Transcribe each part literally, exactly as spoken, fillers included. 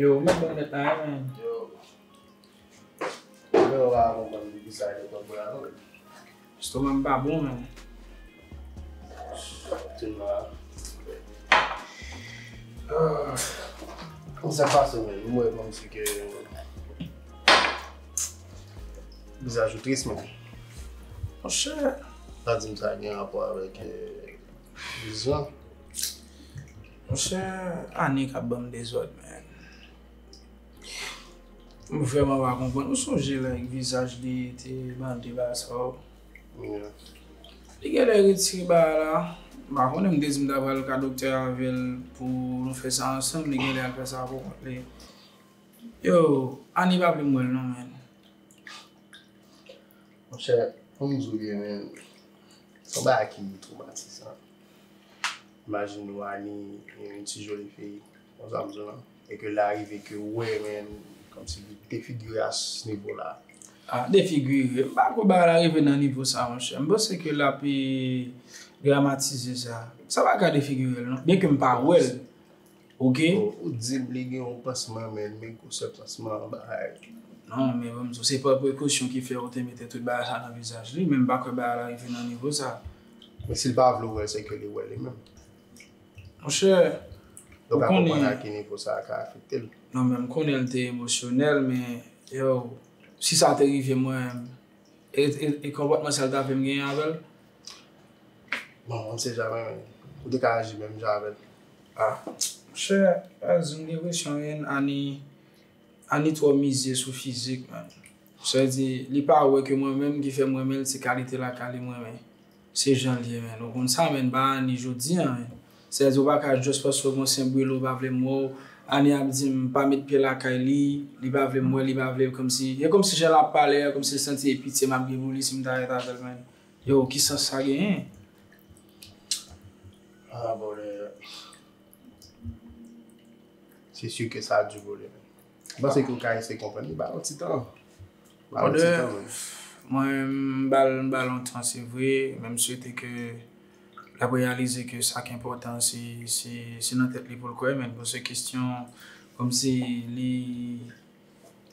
Yo, mwen bon nèt la, men. Yo. Mwen pa konprann ki sa yo konprann la non. Estoma m pa bon, men. Tèlman. Ah, sa pase, men. Mwen wè kòmsi ke vizaj ou tris, men. Monchè. Pa di m sa gen rapò avèk, eh, vizyon. Monchè, Ani k ap ban m dezòd, men. M vrèman pa konprann. Ou sonje lè vizaj li te bande ba sa yo? Yeah. Li genlè retire bagay la. M pa konnen, m te di m ta pral ka doktè avè l pou nou fè sa ansanm. Li genlè al fè sa pou kont li. Yo, Ani pa vle m wè l non, men. Monchè, pou m di w byen, men, se yon bagay ki twomatizan. Imajine w Ani, yon ti joli fi, konsa m di w lan, e ke l arive ke w wè, men, kòmsi li defigire a s-, nivo la. Ah, defigire. M pa kwè bagay la rive nan nivo sa, monchè. M panse ke l ap, eh, dramatize sa. Sa pa ka defigire l, non. Byenke m pa wè l. Ok. Bon, ou di m li gen yon pansman, men, men gwosè pansman an bagay. Non, men bon, se pa prekosyon ki fè ou te mete tout bagay sa nan vizaj li, men m pa kwè bagay la rive nan nivo sa. Men si l pa vle w wè l, se ke li wè li menm. Monchè, ou pa konprann a ki nivo sa ka afekte l. Non, men m konnen l te emosyonèl, men, yo, si sa te rive mwen, E, e, e konpòtman sa l ta vle m genyen avè l? Bon, on sait jamais, men. Ou te ka aji menm jan avè l. Ah, monchè, pa di m gen presyon, men, Ani, Ani twò mize sou fizik, man. Sa vle di, li pa wè ke mwen menm ki fè m renmen l, se kalite lakay li m renmen. Se jan l ye, men. Ou konn sa, men, pa Ani jodi a, men. Sètadi, ou pa ka just paske w gon senp brele, ou pa vle m wè w. Ani ap di m pa met pye lakay li, li pa vle m wè, li pa vle kòmsi, e kòmsi jan l ap pale a, kòmsi l santi e pitye m ap gen pou li si m ta ret avè l, men. Yo, ki sans sa genyen? Ah, brother. Se si ke sa di brother, men. M panse ke w ka eseye konprann li, ba l yon ti tan. Ba l yon ti tan, men. Mwen, m ba l, m ba l yon tan, se vre, men m swete ke l ap reyalize ke sa k enpòtan, se, se, se nan tèt li pou l kwè, men bon, se kesyon, kòmsi li,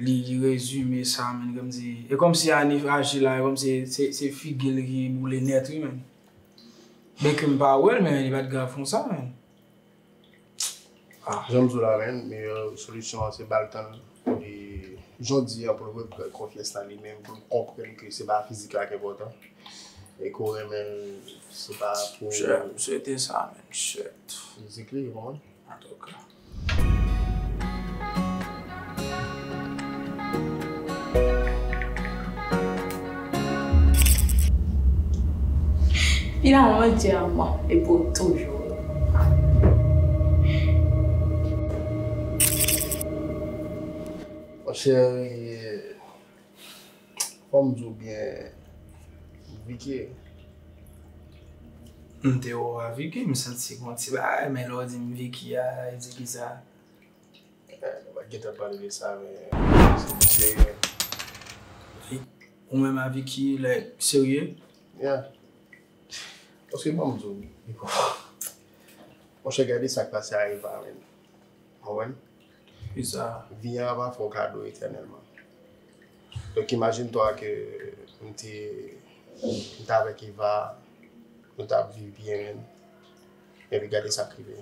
li, li rezime sa, men, kòmsi, e kòmsi Ani aji la, e kòmsi se, se figi l ki boule nèt, wi, men. Byenke m pa wè l, men li pa t grav konsa, men. Ah, jan m di w la, men, meyè solisyon an, se ba l tan pou li, jan w di an, pou l reprann konfyans nan li menm, pou l konprann ke se pa fizik la ki enpòtan. E ke w renmen l, se pa pou... Shit, m swete sa, men, shit. Fizik li, ou konprann? Antouka. Il a un diamant et pour toujours. Mon chéri, fò m di w byen, Vicky. M te wè w a Vicky, m santi gon ti bagay, men lè w di m Vicky a, e di kisa? Eh, nou pa t gentan pale de sa, men se serye. Ou menm a Vicky, like, serye? Yeah. Paske ban m di w, monchè, gade sa k pase a Eva, men. Ou konprann? Kisa? Vi an ap fè w kado etènèlman. Donk, imajine twa ke m te, m te avèk Eva, nou t ap viv byen, men. Epi gade sa k rive.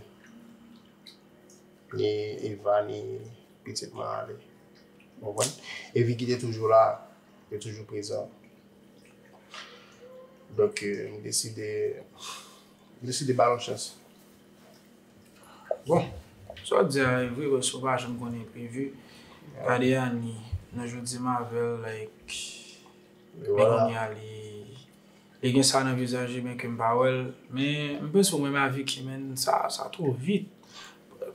Ni Eva, ni pitit mwen ale. Ou konprann? E Vicky te toujou la, te toujou prezan. Donk, euh, m deside, m deside ba l yon chans. Bon, sa w di a e vre, paske w pa janm konnen enprevi. Gade Ani, nan jodi m avè l, like, men kounye a li, li gen sa nan vizaj li, men ke m pa wè l. Men, m panse w menm a Vicky, men sa, sa twò vit.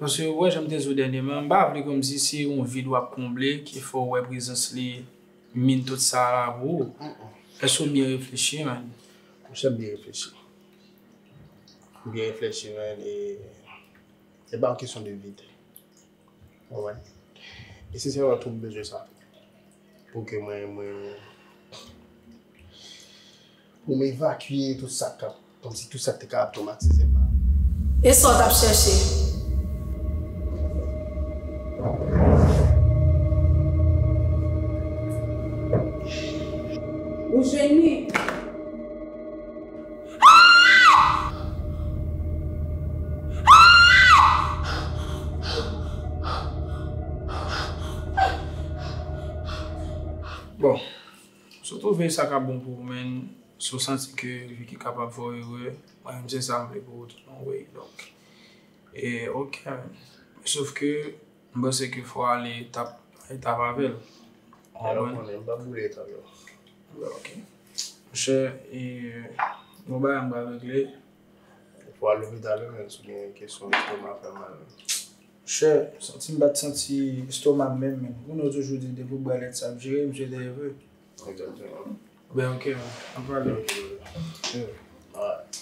Paske, ou wè, jan m te di w dènyèman, m pa vle kòmsi se yon vid w ap konble ki fè w wè prezans li min tout sa la pou ou. Èske w byen reflechi, man? Monchè, m byen reflechi. M byen reflechi, man, e se pa yon kesyon de vid. Ou konprann? E sensèman tou, m bezwen sa. Pou ke mwen, mwen, pou m evakye tout sa k ap, kòmsi tout sa k te kapab twomatize m. E sa w t ap chèche? Ou jwenn li? Bon, si w twouve sa ka bon pou ou, men si w santi ke li kapab fè w ere, mwen menm se sa m vle pou ou tou, anyway, donk. E, ok, men. Sof ke m panse ke fò w ale etap pa etap avè l. Alò, konnen m pa boule etap yo. Bon, ok. Monchè, e, yon bagay m pral regle. Fò w al lopital wi, men, si w gen kesyon estoma fè mal. Monchè, santi m pa t santi estoma m menm, men. Ou konnen yo toujou di depi w bwè lèt sa ap jere, misye te vre. Egzakteman. Ben, ok, man. Ann pale. Ok, brother. Yeah. Alright.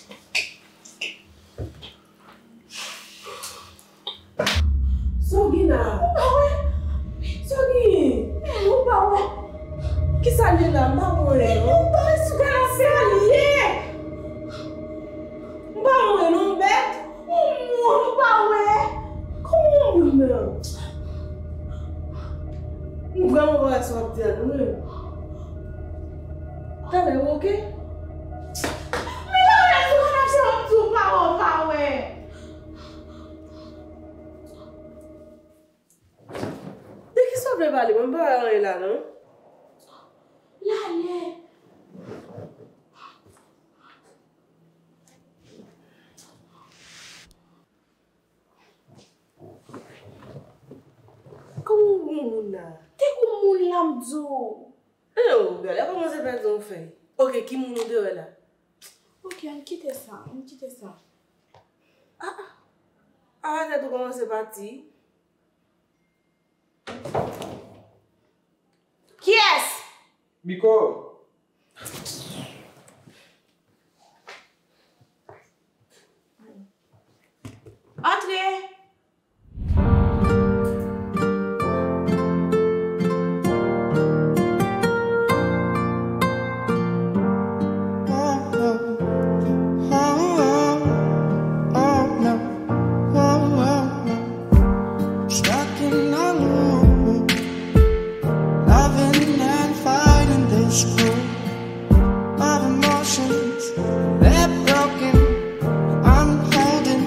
Sa w gen la? Ou pa wè? Sa w gen? Ou pa wè? Kisa l ye la? M pa wè, non. Ou pa wè sou kanapè a li ye? M pa wè, non, bèt. Ou moun, ou pa wè? Kòman w moun nan? M vrèman pa wè sa w ap di a, non, men. Talè, ou oke? Men pa wè sou kanapè a, m di w pa wè, ou pa wè. De kisa w vle pale? Mwen m pa wè anyen la, non. Lalè. Kòman w moun la? Te gon moun la, m di w. E, o, gade, kòmanse pèdi yon fèy. Oke, ki moun ou te wè la? Oke, ann kite sa, ann kite sa. Ah, ah. Ah, tèt ou kòmanse pati. Kiyès? Miko. Antre. Stuck in a loop, loving and fighting this group of emotions. They're broken, I'm holding,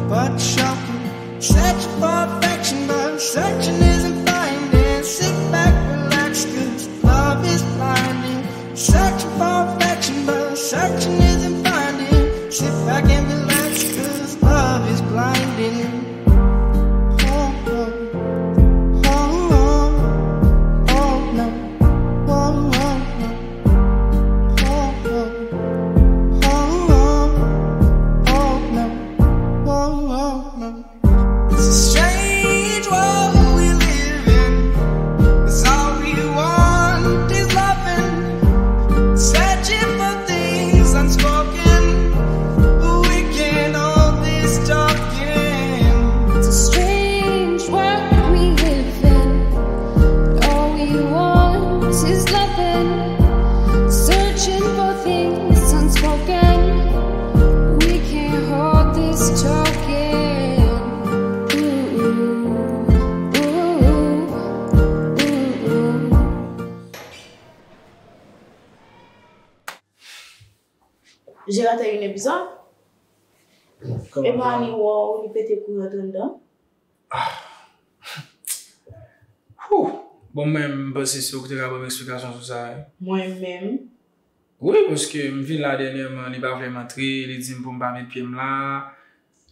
but shocking. Searching for affection, but searching isn't finding. Sit back, relax, 'cause love is blinding. Searching for affection, but searching isn't finding. Sit back and relax, 'cause love is blinding. Oh, oh, oh, oh, oh, no. Oh, oh, oh. Oh, oh, oh, oh, no. Oh, oh, no. It's a strange world we live in, 'cause all we want is loving, searching for things unspoken, but we can't hold this talking. It's a strange world we live in, but all we want is loving, searching for things unspoken, we can't hold this talking. Jeratè vin epi sa. Kòman e sa? Mani wè w, li pete kouri antre anndan. Ah. Whew. Bon, mwen, m panse se ou ki te ka ban m eksplikasyon sou sa, wi. Mwen menm? Wi, paske m vin la dènyèman, li pa vle m antre, li di m pou m pa met pye m la,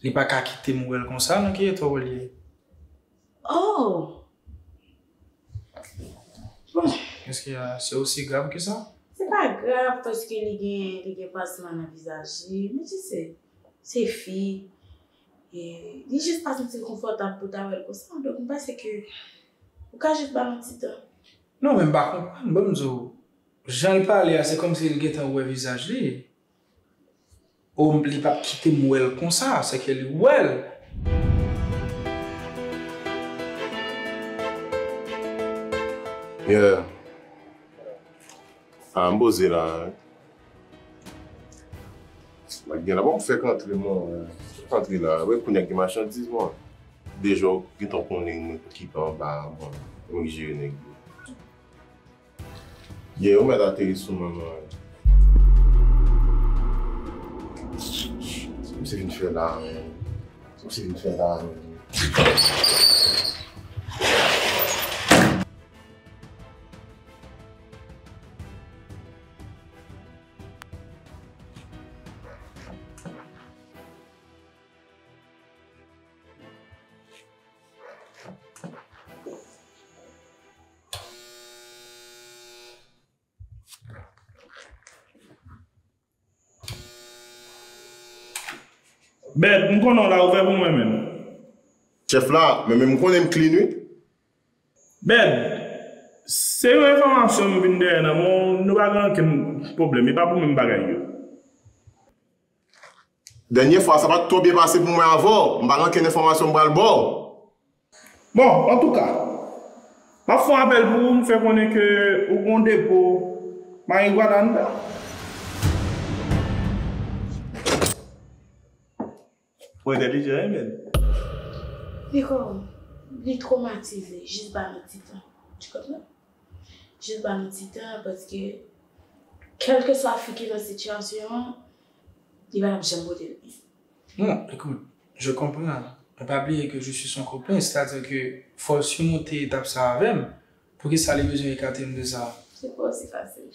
li pa ka kite m wè l konsa, non, ki eta w ye? Oh! Bon. Èske, euh, se osi grav ke sa? Se pa grav paske li gen, li gen pansman nan vizaj li, men tu sais, se fi. E li jis pa santi l konfòtab pou ta wè l konsa. Donk, m panse ke ou ka jis ba l yon ti tan. Non, men m pa konprann. Bon, m di w, jan l pale a, se kòmsi l gentan wè vizaj li. O, li p ap kite m wè l konsa, se ke li wè l. Yeah. Ah, m poze la, wi. Mwen gen la, bon, fèk antre, mwen. Fèk antre la. Wè, kounye a gen machandiz, mwen. Deja w gentan konnen mwen ki pa anba a, bon, mwen ki jere nèg yo. Yeah, ou mèt ateri sou mwen, mwen. Misye vin fè la, men. Misye vin fè la, men. Bèd, m konnen w la, ouvè pou mwen menm. Chèf la, men menm m konnen m clean wi. Bèd, se yon enfòmasyon m vin dèyè nan men w, nou pa gen okenn pwoblèm, e pa pou menm bagay yo. Dènye fwa, sa pa t twò byen pase pou mwen avè w. M pa gen okenn enfòmasyon m pral ba w. Bon, antouka, m ap fè yon apèl pou ou, m fè konnen ke ou gen yon depo marijuana anndan. Ou entèlijan, wi, men. Li kòm, li twomatize, jis ba nou ti tan. Tu comprends? Jis ba nou ti tan, paske kèlkeswa fi ki nan sitiyasyon an, li pa t ap janm pote l byen. Non, écoute, je comprends. Men pa bliye ke je suis son copain, c'est-à-dire que fò l simonte etap sa avè m. Poukisa li bezwen ekate m de sa? Se pa osi fasil.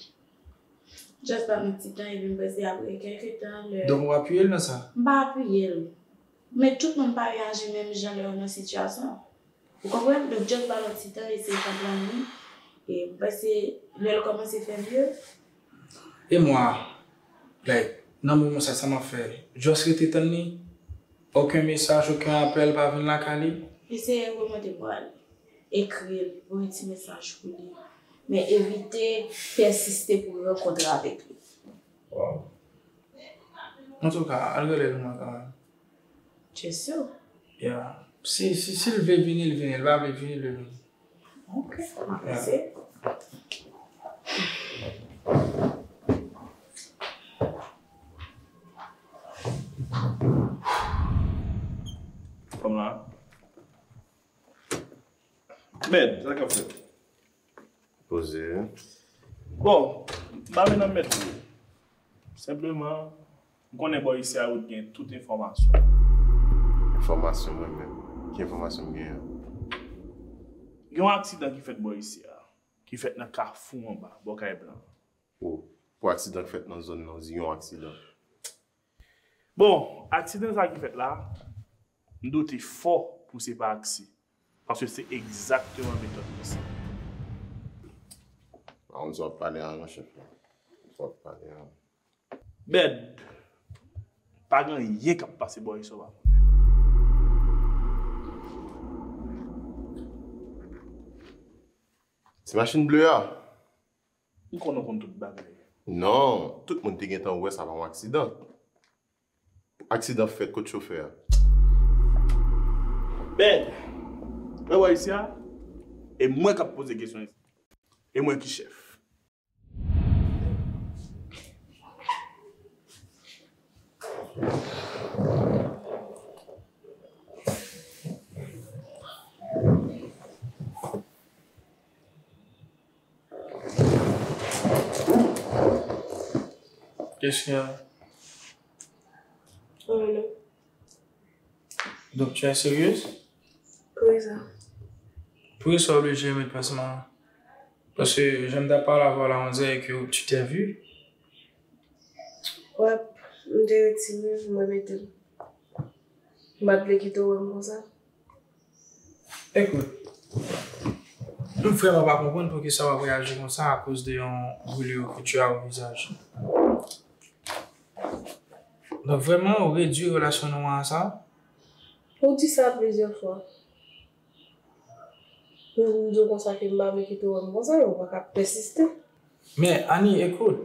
Just ba nou ti tan, epi m panse apre kèlke tan, lè Donk, ou apiye l nan sa? M pa apiye l. Men tout moun pa reyaji menm jan lè yo nan sitiyasyon. Ou konprann? Donk, just ba nou ti tan, eseye konprann li. E m panse, lè l kòmanse fè mye. E mwa, like, nan moman sa, sa m ap fè? Just rete tann li? Okenn mesaj, okenn apèl pa vin lakay li? Eseye remonte moral li. Ekri l, voye ti mesaj pou li. Men evite pèsiste pou rankontre avèk li. Wow. Antouka, al rele l mwen kanmenm. Jezi. Yeah. Si, si, si l vle vini, l vini. L pa vle vini, l vini. Ok, m ap eseye. Kòm la. Mèd, sa k ap fèt? Poze. Bon, m pa vin anmède w. Senpleman, m konnen bò isi a ou t gen tout enfòmasyon. Enfòmasyon mwen menm? Ki enfòmasyon m genyen? Gen yon aksidan ki fèt bò isi a, ki fèt nan Kafou anba, bò Kay Blan. O, pou aksidan k fèt nan zòn nan, ou di yon aksidan. Bon, aksidan sa ki fèt la, m doute fò pou se pa aksi. Paske se egzakteman metòd misye. Pa konn sa w ap pale a non, chèf la. Sa w ap pale a. Bèd, pa gen anyen k ap pase bò isi a w pa konnen. Ti machin ble a? M konnen w konn tout bagay. Non, tout moun te gentan wè sa pa yon aksidan. Aksidan fèt, kot chofè a? Bèd, wè bò isi a, e mwen k ap poze kesyon isi. E mwen ki chèf. Qu'est-ce qu'il y a? Oh non. Donc, tu es sérieuse? Wi, sa. Poukisa w oblije met pansman an? Paske jan m t ap pale avè w la, on dirait que tu t'es vu. Wè, m te retire, mwen mete l. M pa t vle kite w wè m konsa. Ekout, m vrèman pa konprann poukisa w ap reyaji konsa akoz de yon brûlure que tu as au visage. Donk, vrèman, ou redui relasyon nou an a sa? Ou di sa plizyè fwa. Men pou m di w konsa ke m pa vle kite w wè m konsa, ou pa ka pèsiste. Men, Annie, ekout,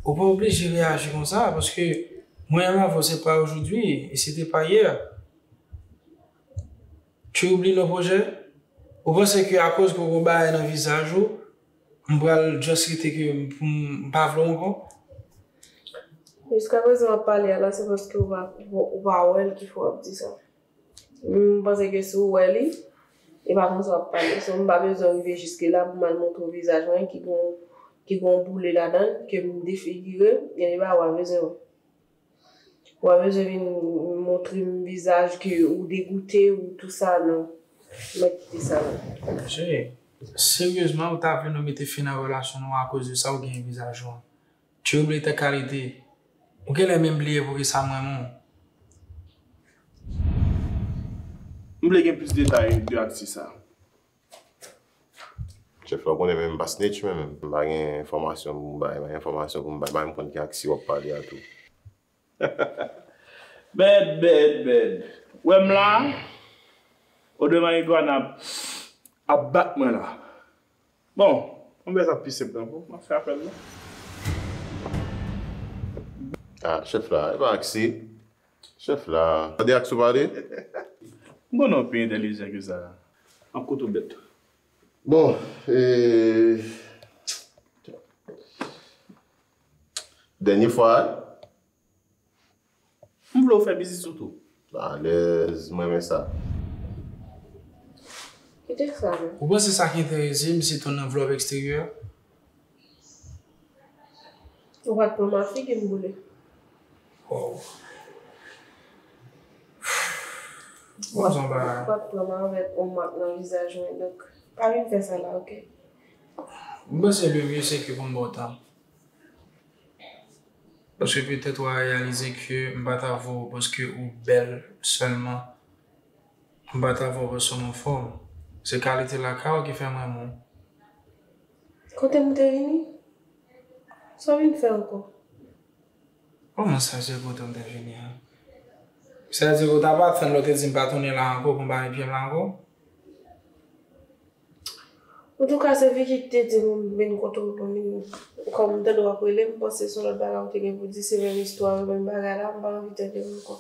ou pa oblije reyaji konsa, paske mwen menm avè w, se pa aujourd'hui, et c'était pas hier. Tu oublies nos projets? Ou panse ke akoz ke w gen bagay nan vizaj ou, m pral just rete ke m, m pa vle w ankò? Jiskaprezan w ap pale a la, se paske ou pa, ou pa wè l ki fè w ap di sa. M panse ke si w wè li, e pa konsa w ap pale. So, m pa bezwen rive jiske la pou m al montre w vizaj mwen ki gon, ki gon boule ladan l, ke m defigire, gen de bagay w pa bezwen wè. W pa bezwen vin montre m vizaj ke ou degoute ou tou sa, non. Mwen kite sa, non. Cheri, seryezman, ou ta vle nou mete fen nan relasyon nou akoz de sa ou genyen vizaj ou an? Tu oublies ta qualité. Ou genlè menm bliye poukisa m renmen w. M vle gen plis detay de aksi sa. Chèf la, ou konnen menm m pa snitch, men menm m pa gen enfòmasyon pou m bay, m pa gen enfòmasyon pou m bay, m pa menm konn ki aksi w ap pale a tou. Bèt, bèt, bèt. Wè m la, Odema Iguana ap, ap bat mwen la. Bon, ann fè sa pi senp nan pou m ap fè apèl la. Ah, chèf la, e pa aksi. Chèf la, tande aksi w pale. M konnen w pi entèlijan ke sa. M ap koute w bèt. Bon, e, dènye fwa, m vle w fè biznis ou tou. Alèz, mwen renmen sa. Kite sa, non. Ou panse sa ki enterese m, se ton anvlòp eksteryè? Ou pa t pran m a figi m boule. Wow. Ou pa t pran m avèk yon mak nan vizaj mwen, donk, pa vin fè sa la, oke? M panse le mieux se ke pou m ba w tan. Paske petèt w a reyalize ke m pa ta voye w paske ou bèl sèlman. M pa ta voye w paske w anfòm. Se kalite lakay ou ki fè m renmen w. Kote m te vini? Sa w vin fè ankò? Kòman sa se kote m te vini an? Sa vle di ou ta pa tann lè w te di m pa tounen la ankò pou m pa met pye m la ankò? Antouka, se Vicky ki te di m vin kote w pou m vin, kòm m tande w ap rele, m panse se yon lòt bagay ou te gen pou di, se menm istwa yo, menm bagay la, m pa anvi tande yo ankò.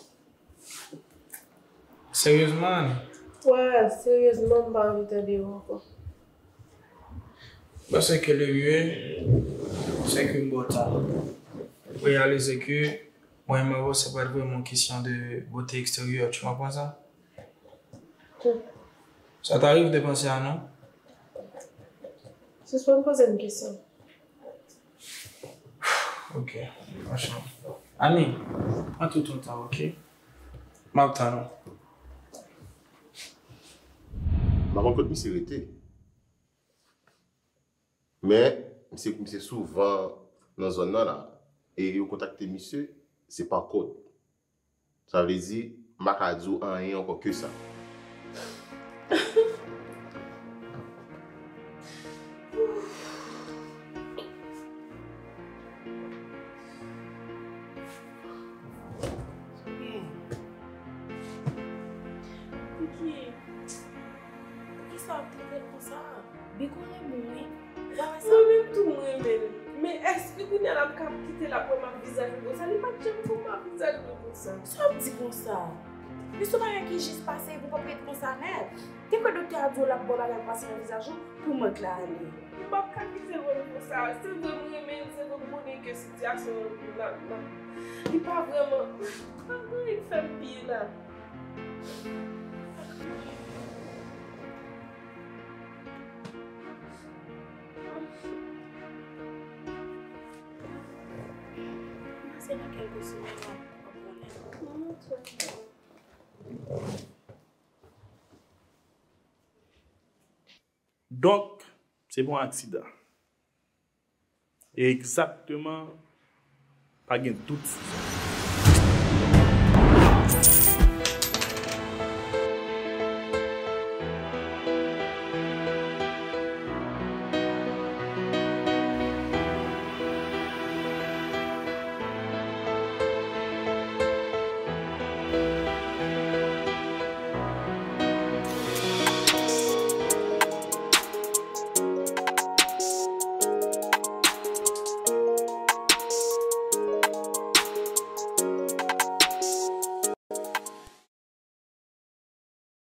Seryezman, Annie? Wi, seryezman, m pa anvi tande yo ankò. M panse ke le mieux, se ke m ba w tan. Reyalize ke mwen menm avè w, se pa t vrèman yon kesyon de bote eksteryè, tu comprends ça? Hmm. Sa t arive w te panse a, non? Sispann poze m kesyon. Ok, franchman. Annie, pran tout yon tan, ok? M ap tann ou. M pa konn kot misye rete. Men, misye, misye souvan nan zòn nan la. E yo kontakte misye, se pa kòd. Sa vle di, m pa ka di w anyen ankò ke sa. Vicky, poukisa w ap trete l konsa? Big, ou renmen l wi. Ou pa wè sa? Mwen menm tou, mwen renmen l. Men èske kounye a l ap ka kite l ap wè m ap vizaj mwen konsa? Li pa t janm konn m ap vizaj mwen konsa. Sa w ap di konsa? Men se yon bagay ki jis pase, epi w p ap ret konsa nèt. Te kwè doktè a di w l ap ba w bagay pou pase nan vizaj ou pou mank la ale. M p ap ka kite l wè m konsa. Se vre m renmen l, se vre m konnen ke sitiyasyon an la, la, li pa vrèman, pa gen anyen k fè m pi la. Pase nan kèlke semèn, w ap konnen. Donk, se pa yon aksidan. E egzakteman, pa gen dout sou sa.